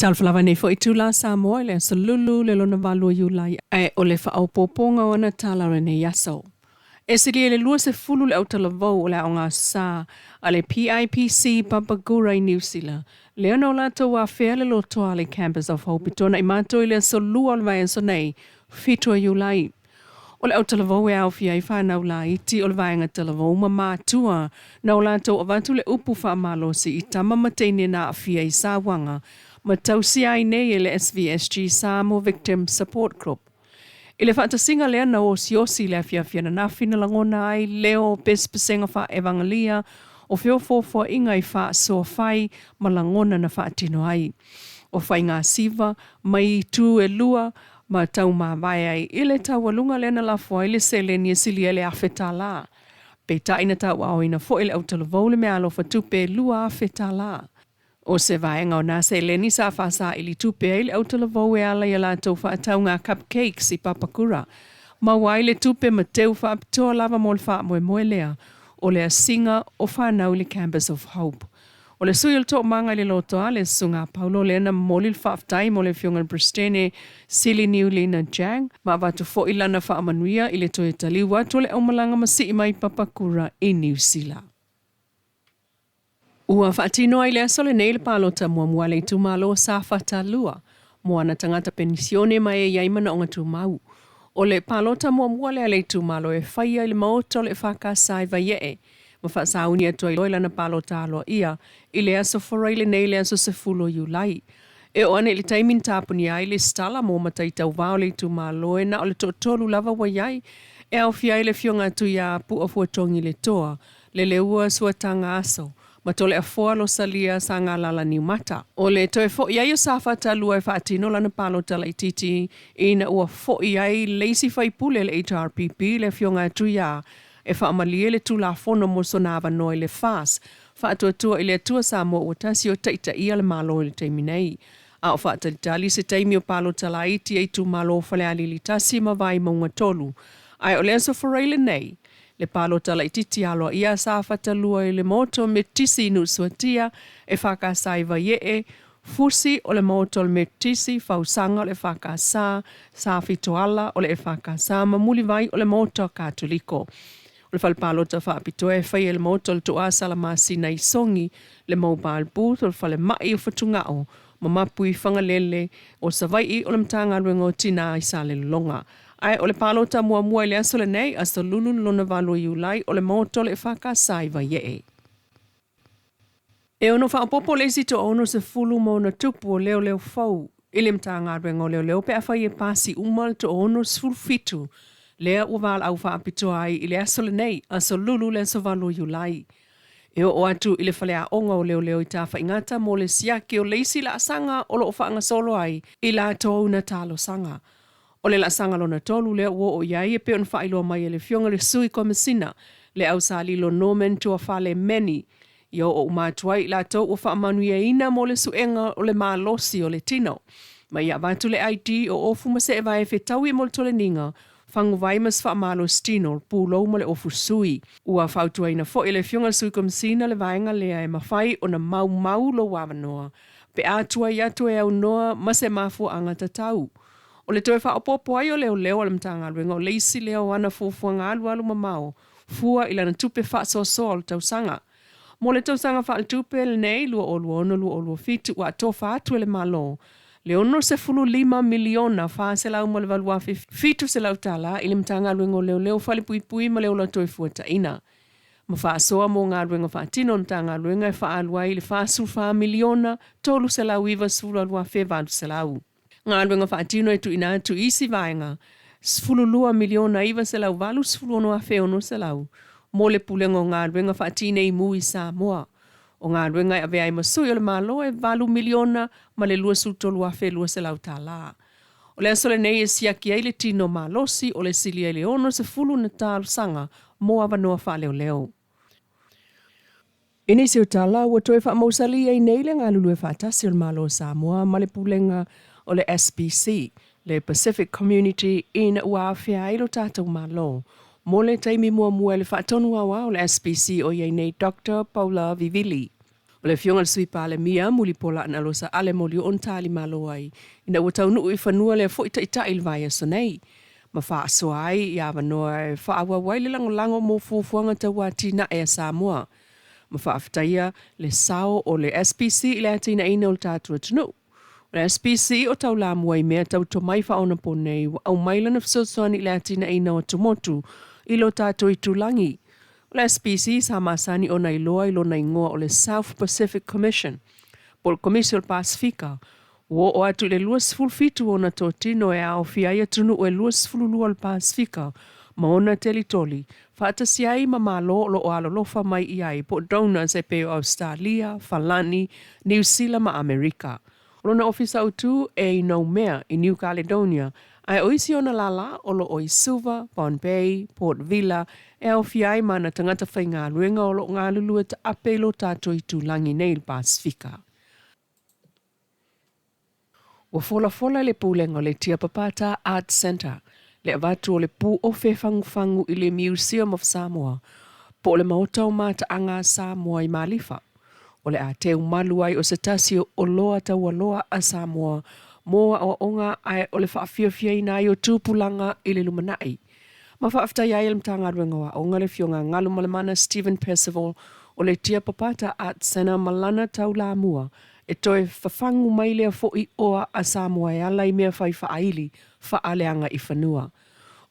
Talofa lava nei foi itula Samoa i le aso Lulu le lona 8 o Iulai ae o le faaopoopoga o ana tala o lenei aso. E silia i le 20 le autalavou o le Aoga Aso Sa a le PIPC Papakura i Niu Sila, lea na o latou afea le lotoa a le Campus of Hope i Tuanaimato i le aso Lua o le vaiaso nei, 7 o Iulai. O le autalavou e aofia ai fanau laiti o le vaega talavou ma matua na o latou avatu le upu faamalosi i tama ma teine na aafia i sauaga ma tausia ai nei e le SVSG Samoa Victim Support Group. I le faatasiga lea na osiosi i le afiafi ananafi na lagona ai leo o pesepesega faaevagelia o feofoofoaiga i faasoa fai ma lagona na faatino ai. O faigasiva mai itu e lua ma taumavae ai i le taualuga lea na lafo ai le seleni e silia i le $1,000. Peitai na tauaaoina foi e le autalavou le meaalofa tupe e $2,000. O se vaega o na seleni sa faasaili tupe ai le autalavou e ala i a latou faatauga cupcakes i Papakura. Maua ai le tupe ma teu faapitoa lava mo le faamoemoe lea o le asiga o fanau i le Campus of Hope. O le sui o le Toomaga i le Lotoa le Susuga a Paulo lea na momoli le faafetai mo le Afioga i le Peresetene Sili Niulina Jang ma avatu foi lana faamanuia i le toe taliu atu o le aumalaga ma sii mai Papakura i Niu Sila. Ua faatino ai le aso lenei le palota muamua a le itumalo o Safata 2 mo ana tagata penisione ma e i ai manaoga tumau. O le palota muamua lea a le itumalo e faia i le Maota o le EFKS i Vaiee ma faasauni atu ai loa i lana palota aloaia i le aso Faraile nei le aso 10 o Iulai. E oo ane i le taimi na tapunia ai lesitala mo matai tauva o le itumalo e na o le toatolu lava ua i ai, e aofia ai le afioga atu ia Puafuatogi Letoa, Leleua Suataga Aso, ma Toleafoa Losalia Sagalala Niumata. O le toe foi ai o Safata 2 e faatino lana palota laitiiti ina ua foi ai le isi faipule a le HRPP le afioga atu ia e faamalie le Tulafono mo sona avanoa i le FAS, Faatuatua i le Atua Samoa Ua Tasi o taitaia le Malo i le taimi nei. A o faatalitali se taimi o palota laiti a itumalo o Falealili 1 ma Vaimauga 3. Ae o le Aso Faraile lenei, le palota laitiiti aloaia a Safata 2 i le Maota o Metotisi i Nuusuatia, EFKS i Vaiee, Fusi o le Maota o le Metotisi, Fausaga o le EFKS, Safitoala o le EFKS ma Mulivai o le Maota Katoliko. O le fale palota faapitoa e faia i le Maota o le Toa Salamasina i Sogi, le Mobile Booth o le Falemai o Fatugao ma Mapuifagalele o Savaii o le Matagaluega o Tina i Salelologa. Ae o le palota muamua i le aso lenei, aso Lulu le lona 8 o Iulai, o le Maota o le EFKS i Vaiee. E ono faaopoopo le isi toa-60 ma ona tupu o leoleo fou i le Matagaluega o Leoleo pe afai e pasi uma le toa-67 lea ua valaau faapitoa ai i le aso lenei, aso Lulu le aso 8 o Iulai. E oo atu i le faleaoga o leoleo i Tafaigata mo le siaki o le isi laasaga o lo o faagasolo ai i latou na talosaga. O le laasaga lona tolu lea ua oo i ai e pei ona faailoa mai e le Afioga i le Sui Komesina, le Ausalilo Norman Tuafale Meni, ia oo uma atu ai i latou ua faamanuiaina mo le suega o le malosi o le tino. Ma ia avatu le ID o ofu ma seevae e fetaui mo le toleniga, faguvai ma se faamalosi tino, pulou ma le ofu sui. Ua fautuaina foi e le Afioga i le Sui Komesina le vaega lea e mafai ona maumau lou avanoa pe a tuai atu e aunoa ma se mafuaaga tatau. O le toe faaopoopo ai o leoleo a le Matagaluega o le isi lea o ana fuafuaga alualu mamao fua i lana tupe faasoasoa o le tausaga. Mo le tausaga faaletupe lenei 2026-2027 ua atofa atu e le Malo le $65,408,700 i le Matagaluega o Leoleo, Falepuipui ma le Ola Toefuataiga ma faasoa mo galuega faatino a le Matagaluega e faaalu ai le $44,392,800. Galuega faatino e tuuina atu i isi vaega $12,986,600 mo le Pulega o Galuega Faatinei Mu i Samoa. O galuega e avea ai ma sui o le Malo e $8,023,200. O le aso lenei e siaki ai le tino malosi o le silia i le 60 na talosaga mo avanoa faaleoleo. I nisi o tala, ua toe faamausali ai nei le galulue faatasi o le Malo o Samoa ma le Pulega o le SPC, le Pacific Community ina ua afea ai lo tatou Malo mo le taimi muamua e le Faatonu Aoao o le SPC o i ai nei Doctor Paula Vivili. O le Afioga i le Sui Palemia, Mulipola Anarosa Ale Molioo na talimalo ai ina ua taunuu i fanua lea foi taitai i le vaiaso nei, ma faasoa ai i avanoa e faaauau ai le lagolago mo fuafuaga tau atinae a Samoa, ma faafetaia le sao o le SPC i le atinaeina o le tatou atunuu. O le SPC o taulamua i mea tau tomai faaonaponei ua aumai lana fesoasoani i le atinaeina o atumotu i lo tatou itulagi. O le SPC sa masani ona iloa i lona igoa o le South Pacific Commission, po o le Komisi o le Pasefika, ua oo atu i le 27 ona totino e aofia ai atunuu e 22 o le Pasefika ma ona telitoli, faatasi ai ma Malo o lo o alolofa mai i ai po o donors e pei o Ausetalia, Falani, Niu Sila ma Amerika. O lona ofisa autu e i Noumea i New Caledonia, ae o isi ona lālā o lo o i Suva, Bombay, Port Vila, e aofia ai ma ana tagata faigaluega o lo o galulue taape i lo tatou itulagi nei i le Pasefika. Ua folafola e le Pulega o le Tiapapata Art Centre le avatu o le pu ofe fagufagu i le Museum of Samoa po o le Maota o Mataaga a Samoa i Malifa. O le a teu malu ai o se tasi o oloa taualoa a Samoa mo aoaoga ae o le faafiafiaina ai o tupulaga i le lumanai. Ma faafetai ai e le Matagaluega o Aoga le Afioga Galumalemana Steven Percival o le Tiapapata Art Centre ma lana taulamua e toe fafagu mai lea foi oa a Samoa e ala i mea fai faaili faaleaga i fanua.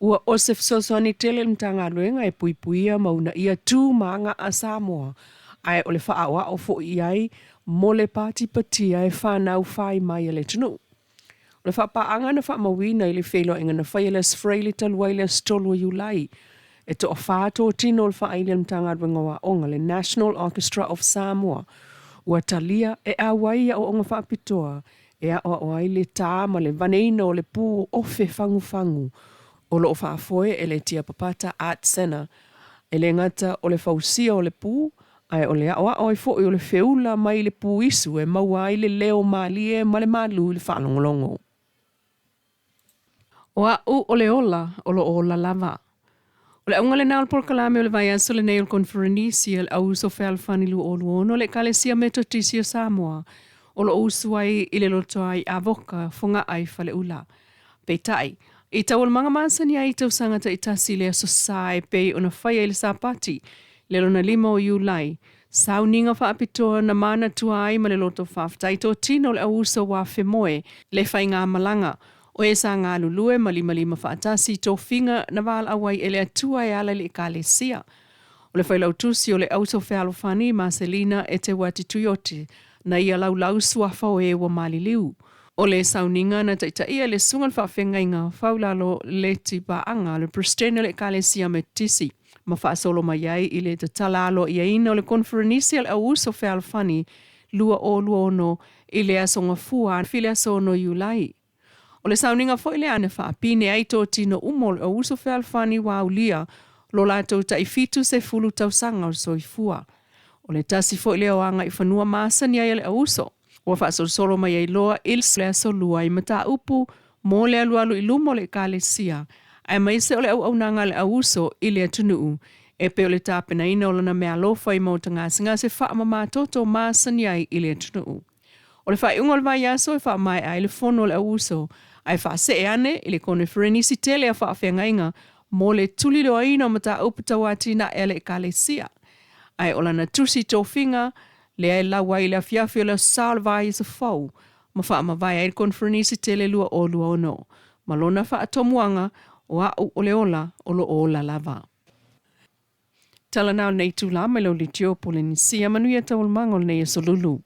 Ua o se fesoasoani tele le Matagaluega e puipuia ma uunaia tu ma aga a Samoa, ae o le faaoao foi i ai mo le patipatia e fanau fai mai a le atunuu. O le faapaaga na faamauina i le feiloaiga na faia i le Aso Faraile talu ai le aso 3 o Iulai, e toafa totino o le faaili a le Matagaluega o Aoga, le National Orchestra of Samoa, ua talia e auai i aoaoga faapitoa e aoao ai le tā ma le vaneina o le pū ofe fagufagu o lo o faafoe e le Tiapapata Art Centre. E le gata o le fausia o le pū, ae o le aoao ai foi o le feula mai le pū isu e maua ai le leo mālie ma le malū i le faalogologo. O a'u o le ola o lo o ola lava. O le auga lena o le polokalame o le vaiaso lenei o le Koneferenisi a le Au Uso Fealofani 2026 a le Ekalesia Metotisi o Samoa o lo o usu ai i le lotoa i Avoka, Fogaa i Faleula. Peitai, i taualumaga masani ai i tausaga taitasi i le Aso Sa e pei ona faia i le Sapati, le lona lima o Iulai, sauniga faapitoa na manatua ai ma le loto faafetai totino o le au uso ua femoe le faigamalaga o e sa galulue ma limalima faatasi i tofiga na valaau ai e le Atua e ala i le Ekalesia. O le failautusi o le Auso Fealofani, Marcelina Eteuati Tuioti, na ia laulau suafa o e ua maliliu. O le sauniga na taitaia e le Susuga i le Faafeagaiga Faulalo Leti Paaga, le Peresetene o le Ekalesia Metotisi, ma faasolo mai ai i le tatala aloaiaina o le Koneferenisi a le Au Uso Fealofani 2026 i le Aso Gafua i le aso 6 Iulai. O le sauniga foi lea na faapine ai totino uma o le Au Uso Fealofani ua aulia lo latou tai 70 tausaga o le soifua. O le tasi foi lea o agaifanua masani ai a le Au Uso. Ua faasolosolo mai ai loa i le aso Lua i mataupu mo le alualu i luma o le Ekalesia, aemaise o le auaunaga a le Au Uso i le atunuu, e pei o le tapenaina o lana meaalofa i maota gasegase faamamatoto masani ai i le atunuu. O le faaiuga o le vaiaso e faamaea ai le fono a le Au Uso, ae faasee ane i le koneferenisi tele a faafeagaiga mo le tuliloaina o mataupu tau atinae a le Ekalesia. Ae o lana tusi tofiga lea e lau ai i le afiafi o le Aso Sa o le vaiaso fou ma faamavae ai le koneferenisi tele 2026 ma lona faatomuaga o a'u o le ola o lo o ola lava. Tala na o lenei itulā mai lau leitio Polenisia. Manuia taualumaga o lenei aso lulu.